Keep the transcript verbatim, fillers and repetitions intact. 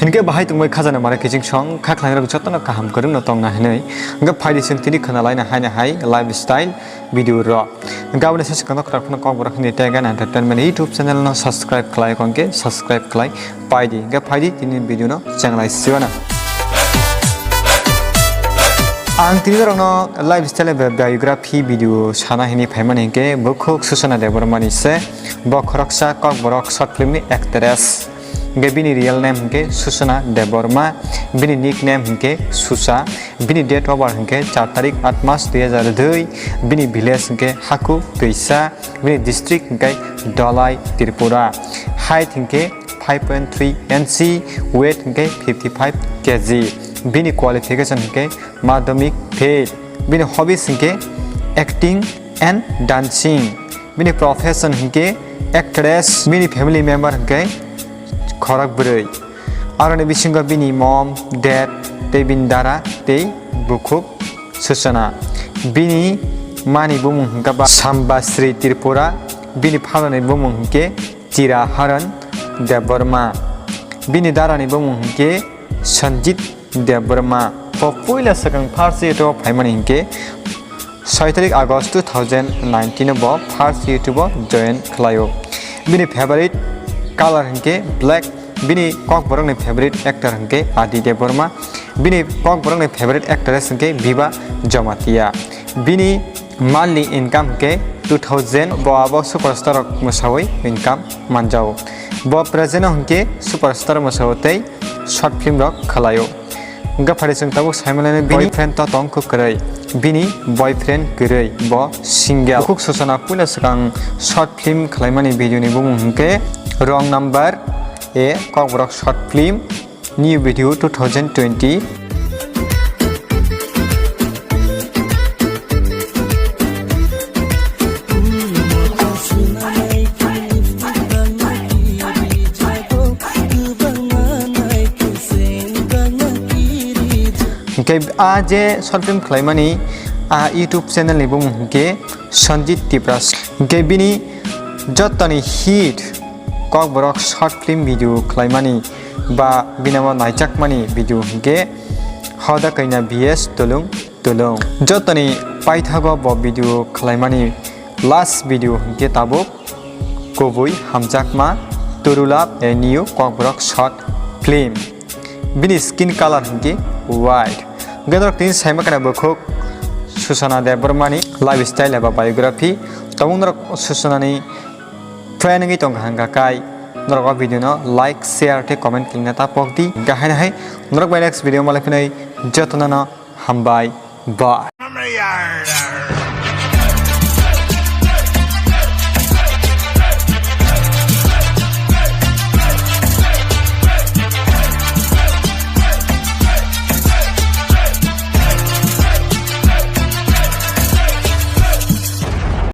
Hinkhe bahai tongbai khajana mara kiching song kha khlaingrok jotono kaham kwrwngno tongna hinwi. Hinkhe phaidi chwng tini khwnalaina haina hai lifestyle video rok. Hinkhe aboni sese kono kwrak phano kokborok hinwi tei gana entertainment YouTube channel no subscribe khlai kongkhe subscribe khlai paidi. Hinkhe phaidi tini video no chenglai siwana. Ang tini norokno lifestyle bai biography video sana hinwi phaimani hinkhe bukhuk Susana Debbarma ni se. Bo khoroksa kokborok short film ni actress. Hinkhe bini real name hinkhe Susana Debbarma, bini nickname hinkhe Susa, bini date of birth hinkhe char tarik aat mas dui hajar dui, bini village hinkhe Haku Twisa, bini district hinkhe Dhalai Tripura, height hinkhe five point three inch, weight hinkhe fifty five kg, bini qualification hinkhe madhyamik fail, bini hobbies hinkhe acting and dancing. Bini profession hinkhe actress, bini family member hinkhe khorok bwrwi. Aroni bisingo bini mom, dad, tei bini dara tei bukhuk Susana. Bini mani bumung hinkhe ba Sambasri Tripura, bini phaloni bumung hinkhe Chira Haran Debbarma. Bini darani bumung hinkhe Sanjit Debbarma. Bo puila swkang first YouTube o phaimani hinkhe soi tarik August two thousand nineteen o bo first YouTube o join khlaio. Bini favorite color hinkhe black. Bini kokborokni favorite actor hinkhe Adi Debbarma. Bini kokborokni favorite actress hinkhe Biba Jamatia. Bini monthly income hinkhe two thousand. Bo abo superstar rok mwsawi income manjao. Bo present o hinkhe superstar mwsao tei short film rok khlaio. Hinkhe phaidi chwng tabuk saimanlainai bini boyfriend to tong kho kwrwi, bini boyfriend kwrwi, bo single. Bukhuk Susana puila swkang short film khlaimani video ni bumung hinkhe Wrong Number, a kokborok short film, new video two thousand twenty. Hinkhe a je short film khlaimani a YouTube channel ni bumung hinkhe Sanjit Tiprasa. Hinkhe bini jottoni hit kokborok short film video khlaimani ba binamo naijakmani video hinkhe Hoda Kaina B S Tulung Tulung. Jottoni paithago bo video khlaimani last video hinkhe tabuk Kubui Hamjakma Turulap a new kokborok short film. Bini skin color hinkhe white. Hinkhe norok tini saima khana bukhuk Susana Debbarmani lifestyle eba biography. Tabuk norok Susanani fan wngwi tongkha hwnkha kai norok o video no like, share tei comment khlina ta pokdi. Hinkhe haino hai norok bai next video malai phinai jotono no hambai. Bye.